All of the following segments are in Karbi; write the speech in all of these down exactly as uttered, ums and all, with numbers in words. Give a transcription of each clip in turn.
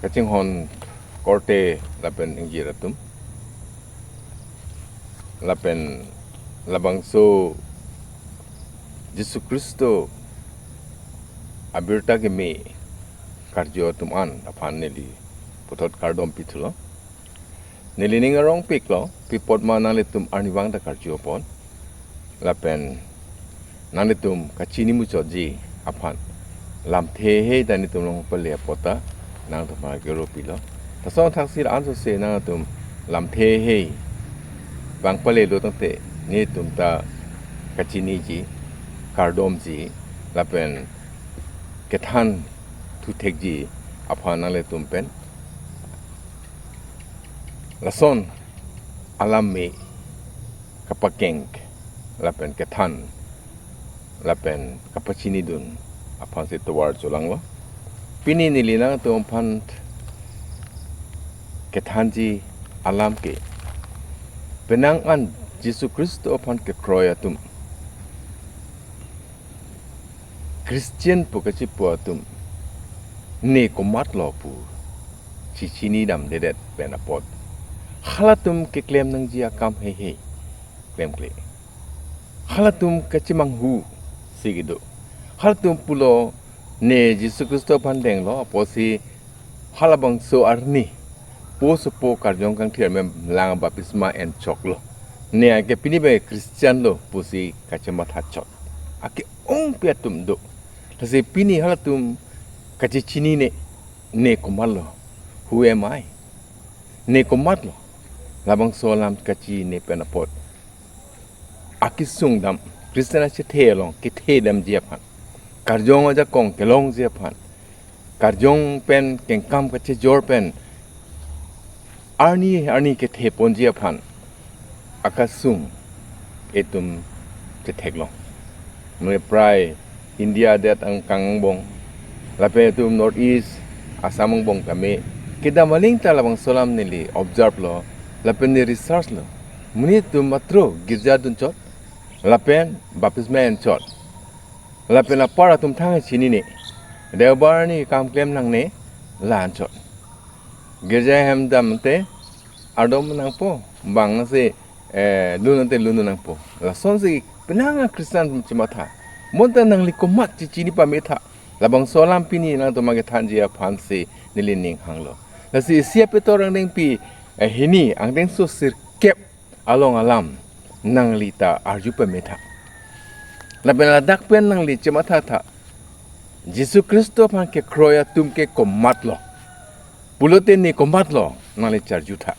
Kachinghon korte lapen ingjir atum, lapen labangso Jisu Khristo abirta keme karju atum an aphan neli puthot kardom pithulo. Neli ning arongpiklo, pi apot ma nanglitum arnivang ta karju apot, lapen nanglitum kachini muchotji aphan lamthe hei ta nelitum along pale apot ta nangtum aphan kero pilo. Lason thaksi ansose nangtum lamthe hei bang palelo tangte nelitum ta kachiniji, kardomji, lapen kethan thuthekji aphan nanglitum pen lason alam me kapakeng lapen kethan lapen kapachinidun aphansi tovar cholanglo. Pini neli nangtum aphan kethanji alam ke, penang an Jisu Khristo aphan kekroi atum, Christian pu kachipu atum ne komatlo pu chechini damdedet pen apot, halatum keklem nangji akam heihei klemkle. Halatum kachimanghu si kedo. Halatum pulo ne Jisu Khristo aphan denglo apotsi halabangso arni po sopo karjong kangthir mem lang baptisma enchoklo. Ne anke pini pen Christian lo pusi kachematha chot. Anke ongpi atum do. Lasi pini halatum kachechinine, ne komatlo. Who am I? Ne komatlo. Labangso alam kachini pen apot, akesung dam, Christian achethe along kethe damji aphan, karjong ajakong kelongji aphan, karjong pen kengkam kachejor pen arni arni kethe ponji aphan akesung itum chetheklong. Mane prai India adet angkang angbong, lapen itum North East, Assam angbong tame kedam aling ta labangso alam neli observe lo, lapen ne research lo. Monit atum matro girja dunchot, lapen baptisma enchot, lapen apar atum thang chinine, Deobar arni kam klem nangne, la anchot. Girja hem damte ardom nangpo, bang nangsi, eh, lun ante lun nangpo. Lasonsi penang a Christian chematha. Bonta nangli komat chechini pametha. Labangso alam pini nangtum kethanji aphansi neli ning hanglo. Lasi isi a-Pitor angdengpi, eh, hini angdengso sirkep along alam nangli ta arju pametha. Lapen ladak pen nangli chemathatha, Jisu Khristo aphan kekroi atum ke komatlo. Pulote ne komatlo nangli charjutha.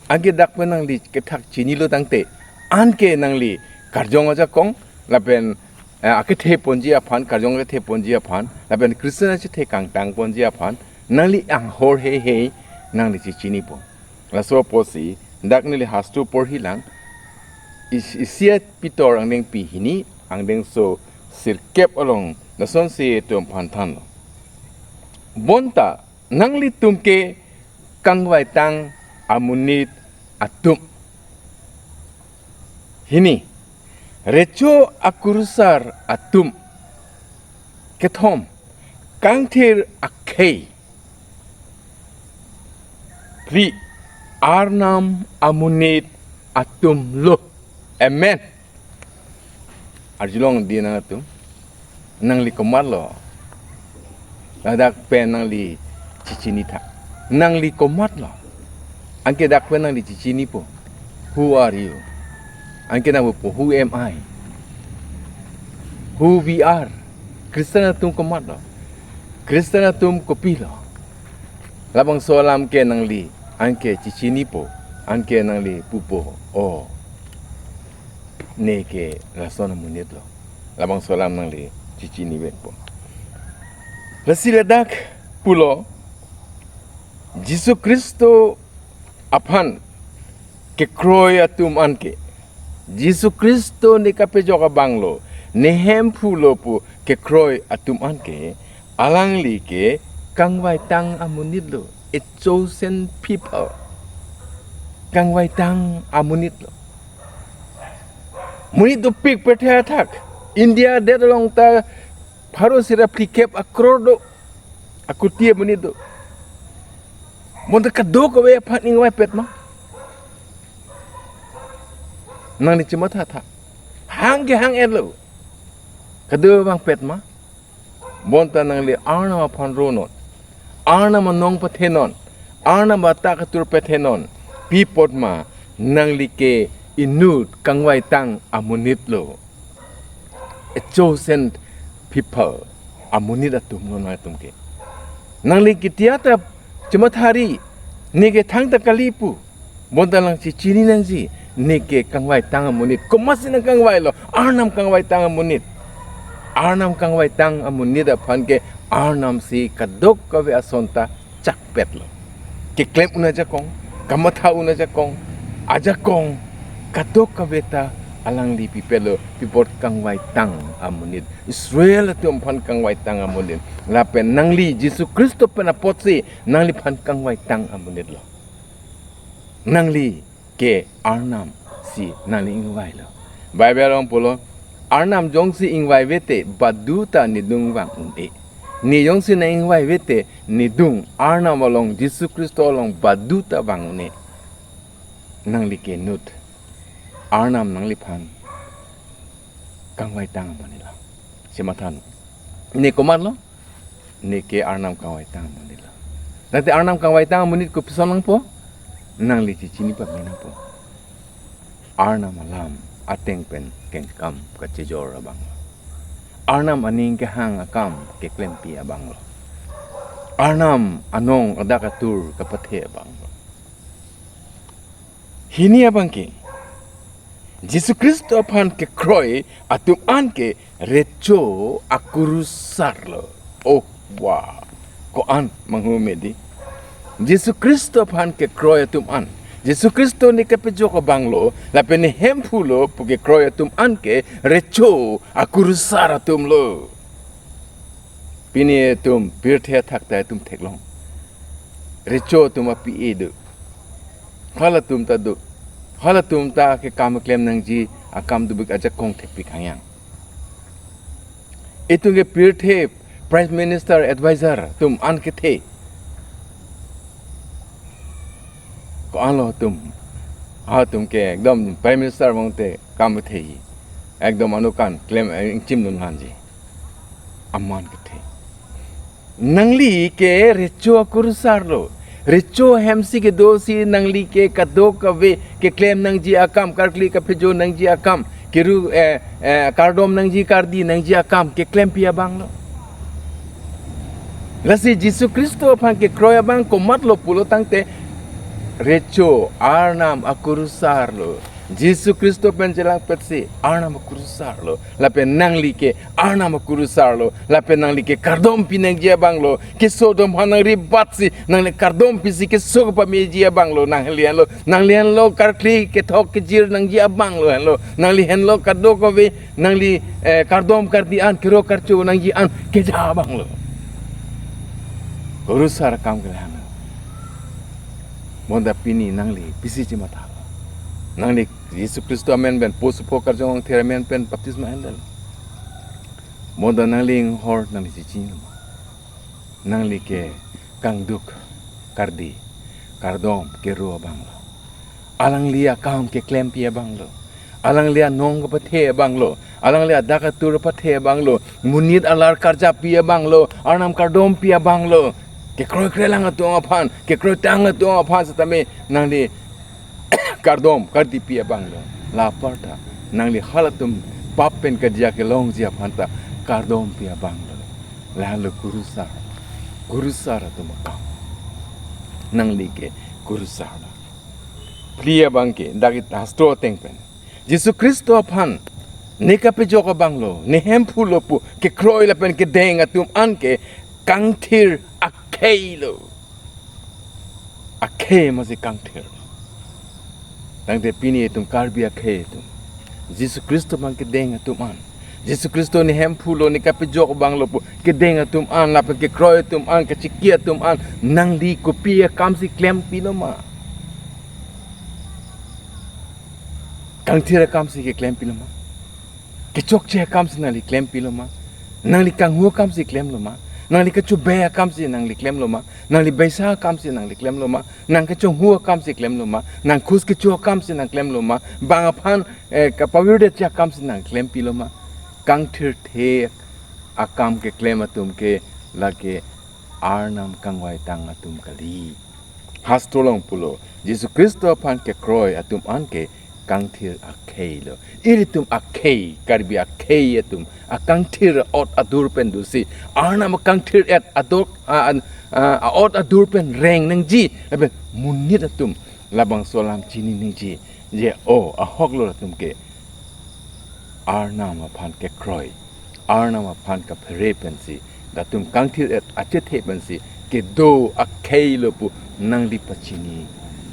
Anke dak pen nangli kethak chinilo tangte, anke nangli karjong ajakong, lapen, eh, akethe ponji aphan, karjong akethe ponji aphan, lapen Christian achethe kangtang ponji aphan, nangli anghor heihei nangli chechinipo. Laso apotsi dak neli hastro porhilang, is-, isi a-Pitor angdengpi hini, angdengso sirkep along lasonsi itum aphan thanlo. Bonta nanglitum ke kangvaitang amonit atum. Hini, recho akurusar atum. Kethom, kangthir akhei. Phli, Arnam amonit atumlo. Amen. Arjulongji nangtum, nangli komatlo. Ladak pen nangli chechinitha. Nangli komatlo. Anke dak pen nangli chechinipo. Who are you? Anke nangpupo, who am I? Who we are? Christian atum komatlo. Christian atum kopilo. Labangso alam ke nangli anke chechinipo, anke nangli pupo, o, neke lason amonitlo. Labangso alam nangli chechini vekpo. Lasi ladak pulo, Jisu Khristo aphan kekroi atum anke, Jisu Khristo ne kapejok abanglo, ne Hemphulo pu kekroi atum anke, alangli ke kangvaitang amonitlo, a chosen people. Kangvaitang amonitlo. Monit dopik pirthe athak, India adet along ta pharo sira phlikep akror do, akuti amonit do. Bonta kadokave aphan ingvaipet ma? Nangli chematha tha. Hang ke hang-etlo. Kadokave vangpet ma? Bonta nangli Arnam aphan ronon. Arnam anong pathenon. Arnam adak atur pathenon. Pi apot ma, nangli ke inut kangvaitang amonit lo. A chosen people, amonit atum lo nangtum ke. Nangli ketiyata chemathari, ne ke thangta kali pu. Bonta nangchechini nangji, ne ke kangvaitang amonit. Komatsi nangkangvailo, Arnam kangvaitang amonit. Arnam kangvaitang amonit aphan ke Arnam si kadokave asonta chakpetlo. Keklem un ajakong, kamatha un ajakong, ajakong kadokave ta alangli pipetlo, pi apot kangvaitang amonit. Israel atum aphan kangvaitang amonit. Lapen nangli Jisu Khristo pen apotsi nangliphan kangvaitang amonit lo. Nangli ke Arnam si nangli ingvailo. Bible along pulo, Arnam jongsi ingvaive te, baduta nedung vang un-e. Ne jongsi nang ingvaive te, nedung Arnam along, Jisu Khristo along baduta vang un-e. Nangli ke inut Arnam nangliphan kangvaitang amonit lo. Chematha non. Ne komatlo? Ne ke Arnam kangvaitang amonit lo. Tangte Arnam kangvaitang amonit kopison nangpo? Nangli chechini pame nangpo. Arnam alam ateng pen kengkam kachejor abang lo. Arnam aning kehang akam keklempi abang lo. Arnam anong adak atur kapathe abang lo. Hini abang ke, Jisu Khristo aphan kekroi atum an ke recho akurusar lo. Oh, wah. Ko-an manghu medi. Jisu Khristo aphan kekroi atum an, Jisu Khristo ne kepajok abang lo, lapen ne Hemphu lo pu kekroi atum an ke recho akurusar atum lo. Pini atum pirthe athak ta atum theklong. Recho atum api-e do. Halatum ta do. Halatum ta ke kam klem nangji akam dubik ajakong thekpik hangyang. Itum ke pirthe Prime Minister Advisor atum an kethe. Ko-an lo atum. Atum ke ekdom Prime Minister mangte kam kethe. Ekdom anukan klem, eh, ingchim dun hanji. Aman kethe. Nangli ke recho akurusar lo. Recho hem si kedo si nangli ke kadokave keklem nangji akam, karkli kaphejo nangji akam, keru, eh, eh, kardom nangji, kardi nangji akam keklempi abang lo. Lasi Jisu Khristo aphan kekroi abang komatlo pulo tangte recho Arnam akurusar lo. Jisu Khristo pen chelangpetsi Arnam akurusar lo. Lapen nangli ke Arnam akurusar lo. Lapen nangli ke kardompi nangji abang lo. Keso atum aphan nangri batsi nangli kardompi si keso pameji abang lo. Nanglihen lo, nanglihen lo karkli kethok kejir nangji abang lo, hen lo. Nanglihen lo kadokave nangli, eh, kardom kardi an, kero karcho nangji an keja abang lo. Kurusar akam ke lahen lo. Bonta pini nangli pisi chematha lo. Nangli Jisu Khristo amen pen, po Sopho Karjong Angther amen pen baptisma endet lo. Bonta nangli inghor nangli chechini lo ma? Nangli ke kangduk, kardi, kardom, kero abang lo. Alangli akam keklempi abang lo. Alangli anong kapathe abang lo. Alangli adak atur pathe abang lo. Monit alar karjapi abang lo. Arnam kardompi abang lo. Kekroi krelang atum aphan, kekroi tang atum aphan setame nangli kardom kardipi abang lo. La apar ta nangli halatum pap pen kejak kelongji aphan ta kardompi abang lo. Lahen lo kurusar. Kurusar atum akam. Nangli ke kurusar lo. Phli abang ke, dak it hastro ateng pen. Jisu Khristo aphan ne kapejok abang lo, ne Hemphu lo pu kekroi lapen kedeng atum an ke kangthir akhei lo. Akhei masi kangthir lo. Tangte pini itum Karbi akhei atum, Jisu Khristo aphan kedeng atum an, Jisu Khristo ne Hemphu lo, ne kapejok abang lo pu kedeng atum an, lapen kekroi atum an, kachiki atum an, nangli kopi akam si klempi lo ma? Kangthir akam si keklempi lo ma? Kechokche akam si nangli klempi lo ma? Nangli kanghu akam si klem lo ma? Nangli kachobei akamsi nangli klemlo ma? Nangli beisa akamsi nangli klemlo ma? Nang kachonghu akamsi klemlo ma? Nang khus kecho akamsi nang klemlo ma? Bang aphan, eh, kapavirdet akamsi nang klempilo ma? Kangthirthek akam keklem atum ke lake Arnam kangvaitang atum kali. Hastro along pulo, Jisu Khristo aphan kekroi atum anke kangthir akhei lo. Ilitum akhei, Karbi akhei atum akangthir ot adur pen dosi, Arnam akangthir et adur, a, an, a, a ot adur pen reng nangji, lapen monit atum labangso alam chini nangji, je o ahok lo latum ke Arnam aphan kekroi, Arnam aphan kaphere pensi, latum kangthir et achethe pensi kedo akhei lo pu nangli pachini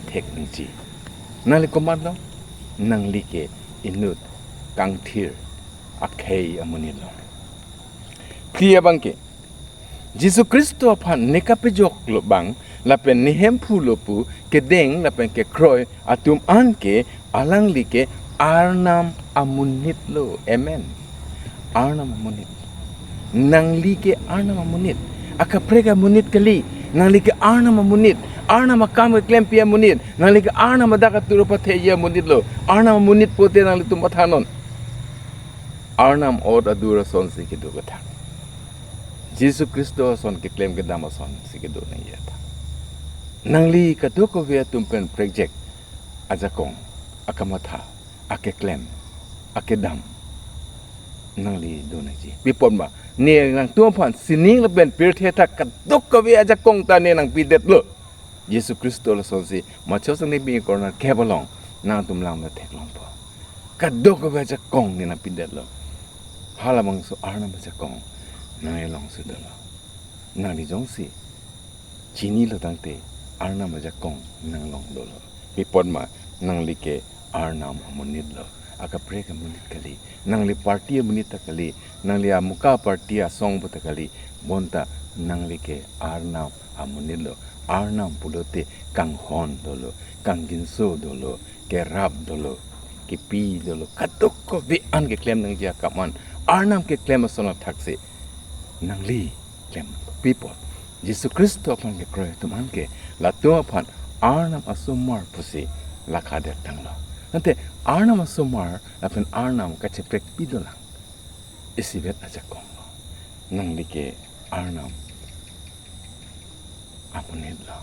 thek nangji. Nangli komatlo? Nangli ke inut kangthir akhei amonit lo. Phli abangke, Jisu Khristo aphan ne kapejoklo abang lapen ne hemphulo pu kedeng lapen kekroi atum anke alangli ke Arnam amonit lo. Amen. Arnam amonit. Nangli ke Arnam amonit. Akaprek amonit kali. Nangli ke Arnam amonit. Arnam akam keklempi amonit. Nangli ke Arnam adak atur patheji amonit lo. Arnam amonit pote nanglitum pathanon. Arnam ot adur asonsi kedo kethang. Jisu Khristo ason keklem kedam asonsi kedo nangji athang. Nangli kadokave atum pen prekjak ajakong, akamatha, akeklem, akedam nangli do nangji. Pi apot ma, ne nangtum aphan sining lapen pirthe athak kadokave ajakong ta ne nangpidetlo. Jisu Khristo lasonsi Matheus angdengpi ingkoi ra nerkep along nangtum langme theklongpo. Kadokave ajakong ne nangpidetlo. Halabangso Arnam ajakong nang alongsi dolo. Nangli jongsi chinilo tangte Arnam ajakong nang along dolo. Pi apot ma, nangli ke Arnam amonit lo. Akaprek amonit kali. Nangli party amonit ta kali. Nangli amuka party asong pu ta kali. Bonta nangli ke Arnam amonit lo. Arnam pulote kanghon dolo, kangjinso dolo, kerap dolo, kepi dolo, kadokave an keklem nangji akam an Arnam keklem ason athaksi nangli klem. Pi apot, Jisu Khristo aphan kekroi atum anke latum aphan Arnam asomar pusi lakhadet tanglo. Ante Arnam asomar lapen Arnam kacheprekpi dolang. Isivet ajakong lo. Nangli ke Arnam amonit lo.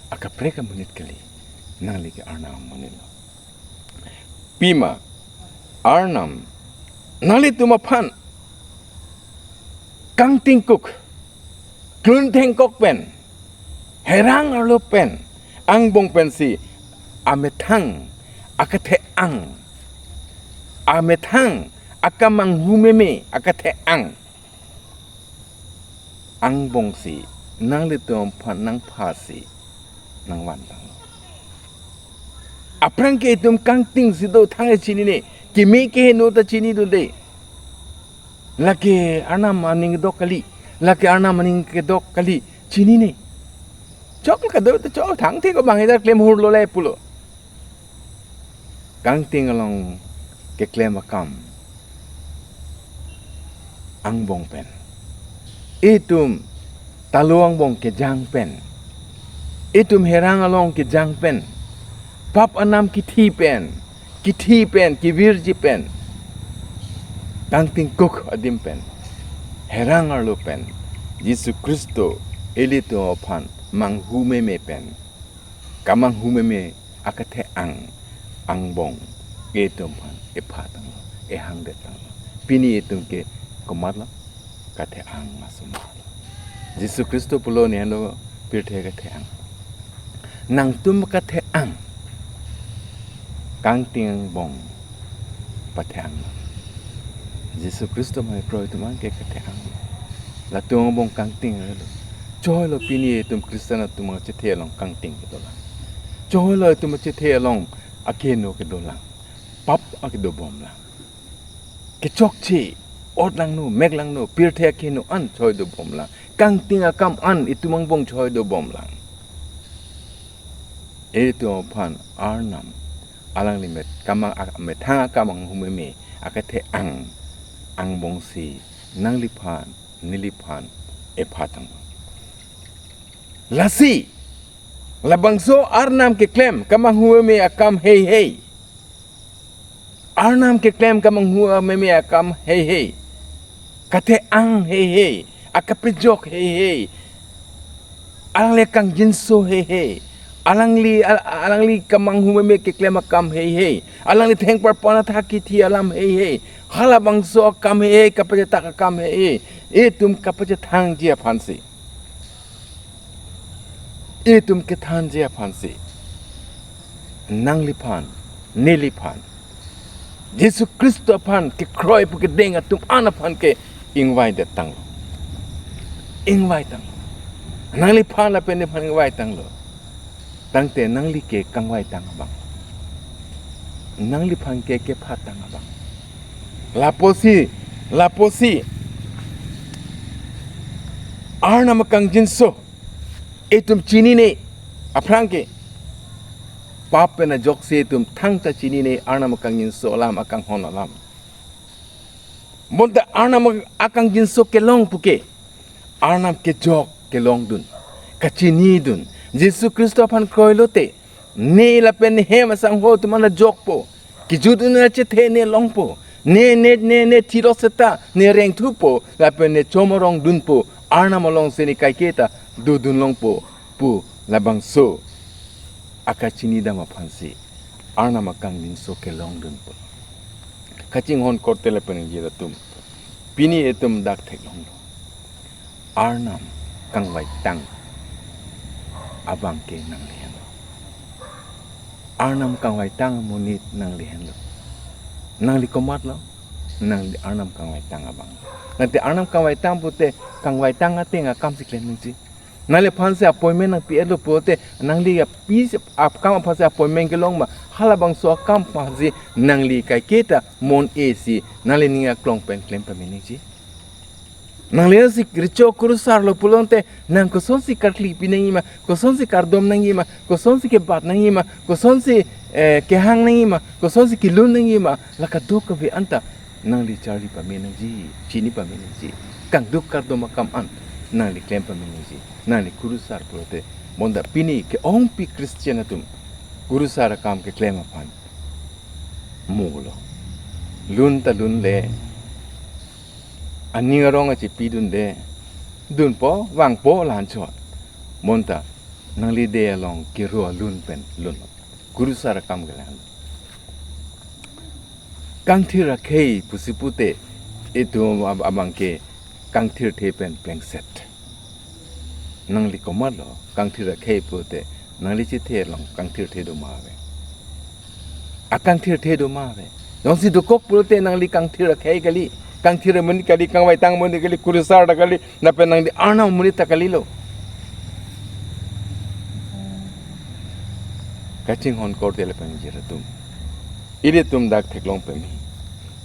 Akaprek amonit kali. Nangli ke Arnam amonit lo. Pima Arnam nanglitum aphan kangtingkuk, klun thengkok pen, herang arlo pen, angbong pensi amethang akethe-ang, amethang akamanghu meme akethe-ang angbongsi nanglitum aphan nangphasi nangvantanglo. Aphrang ke itum kangtingsi do thang chinine, keme keheno ta chini dunde. Lake Arnam aning dok kali, lake Arnam aning kedok kali, chinine. Chok kado ta chok, thangthe ko bang ida klem hurlo le pulo. Kangting along keklem akam angbong pen, itum talo angbong kejang pen, itum herang along kejang pen, pap anam kithi pen, kithi pen, kevirji pen, kangtingkuk adim pen, herang arlo pen, Jisu Khristo ilitum aphan manghu meme pen, kamanghu meme akethe-ang angbong itum aphan epha tanglo, ehangdet tanglo. Pini itum ke komatlo? Kathe-ang asomar lo. Jisu Khristo pulo, ne henlo pirthe kathe-ang. Nangtum kathe-ang, kangting angbong pathe-ang lo. Jisu Khristo mai kroi atum anke kathe-ang lo. Latum angbong kangting lo. Choi lo pini itum Christian atum achethe along kangting kedolang. Choi lo itum achethe along akeheno kedolang. Pap akedobomlang. Kechokche, ot langno, mek langno, pirthe akeheno an choi dobomlang. Kangting akam an itum angbong choi dobomlang. Itum aphan Arnam alangli met kamang ak-, methang akamanghu meme akethe-ang angbongsi nangliphan, neliphan epha tanglo. Lasi, labangso Arnam keklem kamanghu meme akam heihei. Arnam keklem kamanghu meme akam heihei. Kate-ang heihei, akapejok heihei. Alangli kangjinso heihei. Alangli, al-, alangli kamanghu meme keklem akam heihei. Alangli thengparpon athak kithi alam heihei. Halabangso akam heihei, kapachetak akam heihei. Itum kapachethangji aphansi, itum kethanji aphansi, nangliphan, neliphan, Jisu Khristo aphan kekroi pu kedeng atum an aphan ke ingvai det tanglo. Ingvai tanglo. Nangliphan lapen nephan ingvai tanglo. Tangte nangli ke kangvai tang abang. Nangliphan ke kepha tang abang. Lapusi, lapusi, Arnam akangjinso itum chinine aphrang ke, pap pen ajoksi itum thangta chinine Arnam akangjinso alam, akanghon alam. Bonta Arnam akangjinso kelong puke, Arnam kejok kelongdun, kachinidun. Jisu Khristo aphan kroilote, ne lapen nehem asangho atum an ajokpo. Kejut un achethe ne longpo. Ne, ne, ne, ne thilo seta ne rengthupo. Lapen ne chomorong dunpo. Arnam alongsi ne kaiketa dodun longpo pu labangso akachinidam aphansi Arnam akangjinso kelongdunpo. Kachinghon korte lapen ingjir atum, pini itum dak theklonglo. Arnam kangvai tang abang ke nangli henlo. Arnam kangvai tang amonit nangli henlo. Nangli komatlo? Nangli Arnam kangvai tang abang. Nangte Arnam kangvai tang pute, kangvai tang ateng akamsi klem nangji. Nangliphansi appointment nangpi-etlo pute, nangli api akam aphansi appointment kelong ma? Halabangso akam aphansi nangli kaiketa mon-e si nangli ning aklong pen klem pame nangji. Nanglisi recho kurusarlo pulote, nang kosonsi karkli pi nangji ma, kosonsi kardom nangji ma, kosonsi kebat nangji ma, kosonsi, eh, kehang nangji ma, kosonsi kelun nangji ma, la kadokave anta nangli charli pame nangji, chini pame nangji. Kangduk kardom akam an nangli klem pame nangji. Nangli kurusar pulote, bonta pini ke-ongpi Christian atum kurusar akam keklem aphan mulo. Lun ta lunle, aning arong achipidunde, dunpo, vangpo, la-anchot. Bonta nangli de along kero alun pen lunlo. Kurusar akam ke la-an. Kangthir akhei pusi pute, itum ab-, abang ke kangthirthe pen plengset. Nangli komatlo, kangthir akhei pute, nangli chethe along kangthirthe do ma ave? Akangthirthe do ma ave? Jongsi dokok pulote nangli kangthir akhei kali, kangthir amonit kali, kangvai tang amonit kali, kurusar ta kali, lapen nangli Arnam amonit ta kalilo. Kachinghon korte lapen ingjir atum, ilitum dak theklong pame,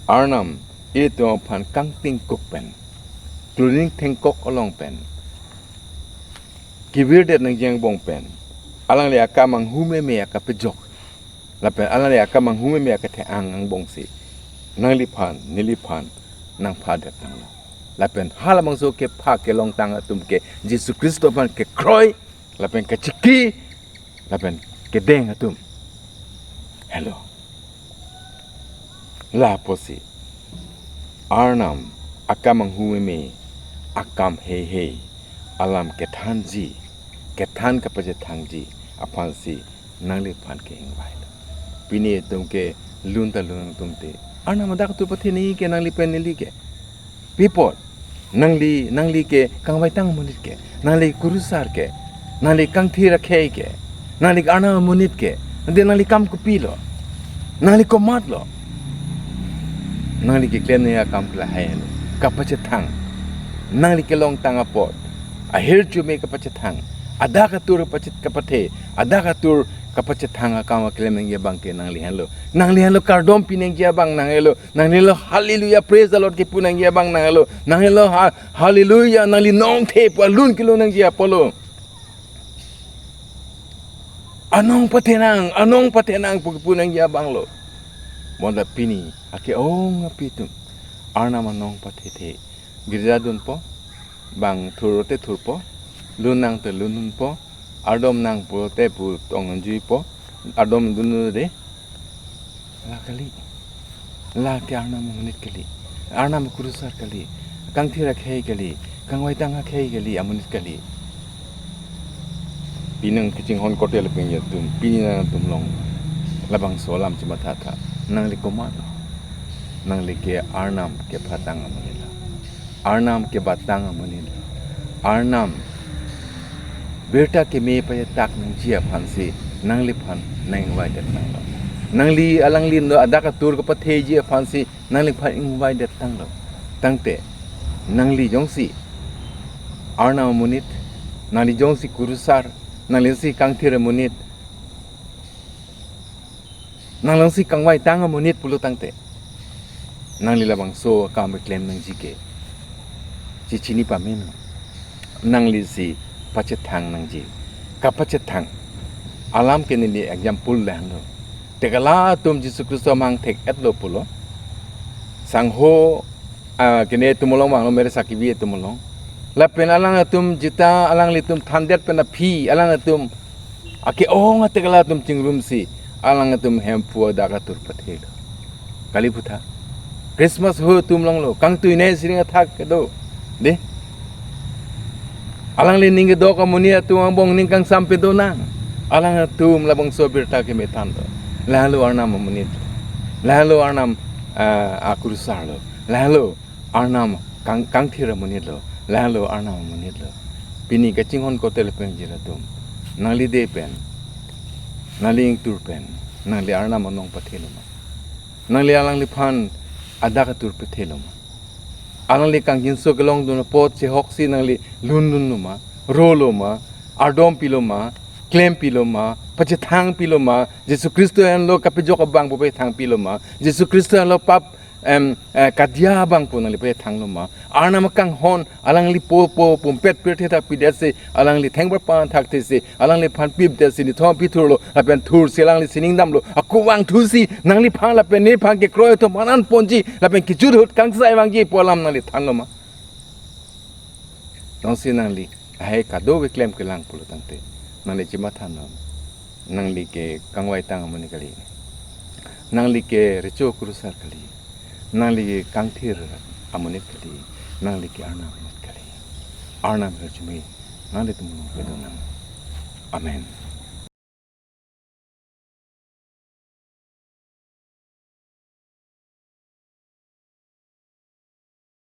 Arnam ilitum aphan kangtingkuk pen, kluning thengkok along pen, kevirdet nangji angbong pen, alangli akamanghu meme akapejok, lapen alangli akamanghu meme akathe-ang angbongsi nangliphan, neliphan nangphadet tanglo. Lapen halabangso kepha kelong tang atum ke Jisu Khristo aphan kekroi, lapen kachiki, lapen kedeng atum henlo. Lapusi Arnam akamanghu meme akam heihei alam kethanji, kethan kapachethangji aphansi nangliphan ke ingvailo. Pini itum ke lun ta lun atum te, Arnam adak atur pathe nangji ke, nangli pen neli ke. Pi apot? Nangli, nangli ke kangvai tang amonit ke, nangli kurusar ke, nangli kangthir akhei ke, nangli Arnam amonit ke, ante nangli kam kopilo? Nangli komatlo? Nangli keklem nangji akam ke lahai lo, kapachethang. Nangli kelong tang apot ahirjume kapachethang, adak atur kapachet-, kapathe, adak atur kapachethang akam keklem nangji abang ke nangli henlo. Nangli henlo kardom pi nangji abang nang henlo. Nangli henlo hallelujah, praise the Lord kipu nangji abang nang henlo. Nangli henlo ha-, hallelujah, nangli nongthe pu alun kelun nangji apotlo. Anong pathenang, anong pathenang pu kipu nangji abang lo. Bonta pini ake-ong api atum Arnam anong pathethe, girja dunpo, bang thur te thurpo, lun nang te lun nunpo, ardom nang pu te pu tong nunjuipo, ardom dun nu de. La kali. La ke Arnam amonit kali. Arnam akurusar kali. Kangthir akhei kali. Kangvaitang akhei kali, amonit kali. Pini kachinghon korte lapen atum, pini nangtum along labangso alam chimatha tha. Nangli komatlo? Nangli ke Arnam kepatang amonit lo. Arnam kebatang amonit lo. Arnam birta keme pajetak nangji aphansi nangliphan nang-ingvai det tanglo. Nangli alangli no adak atur kepatheji aphansi nangliphan ingvai det tanglo. Tangte nangli jongsi Arnam amonit, nangli jongsi kurusar, nangli jongsi kangthir amonit, nangli jongsi kangvaitang amonit pulo tangte, nangli labangso akam keklem nangji ke chechini pame non. Nanglisi pachethang nangji. Kapachethang alam ke neli example danglo. Tekala atum Jisu Khristo amang thek-etlo pulo. Sangho, ah, kene atum along vanglo, mere sakivi atum along. Lapen alangtum jita alanglitum thandet pen aphi alangtum ake-ong atekala atum chingrumsi alangtum Hemphu adak atur pathelo. Kali putha. Christmas ho atum longlo, kangtui ne siring athak kedo. De. Alangli ning kedok amonit atum angbong ning kangsam pedo nang. Alangtum labangso birta keme thanlo. Lahelo Arnam amonit. Lahelo Arnam, ah, akurusar lo. Lahelo Arnam kang, kangthir amonit lo. Lahelo Arnam amonit lo. Pini kachinghon korte lapen jirpo atum, nangli de pen, nangli ingtur pen, nangli Arnam anong pathelo ma? Nangli alangliphan adak atur pathelo ma? Alangli kangjinso kelongdun apot chehoksi nangli lun dunlo ma, rolo ma, ardom pilo ma, klem pilo ma, pachethang pilo ma, Jisu Khristo henlo kapejok abang pu pachethang pilo ma, Jisu Khristo henlo pap, em, eh, kadia abang pu nangli pachethanglo ma? Arnam akanghon alangli po po pumpet pirthe thak pidetsi, alangli thengbar pan thakthesi, alangliphan pipdetsi nithom aphi thurlo, lapen thursi alangli sining damlo, ako vangthusi nangliphan lapen neliphan kekroi atum an-an ponji, lapen kejut ahut kangsai vangji pu alam nangli thanlo ma? Jongsi nangli lahai kadokave klem kelang pulo tangte, nangli chimatha non. Nangli ke kangvaitang amonit kali. Nangli ke recho kurusar kali. Nangli ke kangthir amonit kali. Nangli ke Arnam amonit kali. Arnam arjume nanglitum along kedo nang. Amen.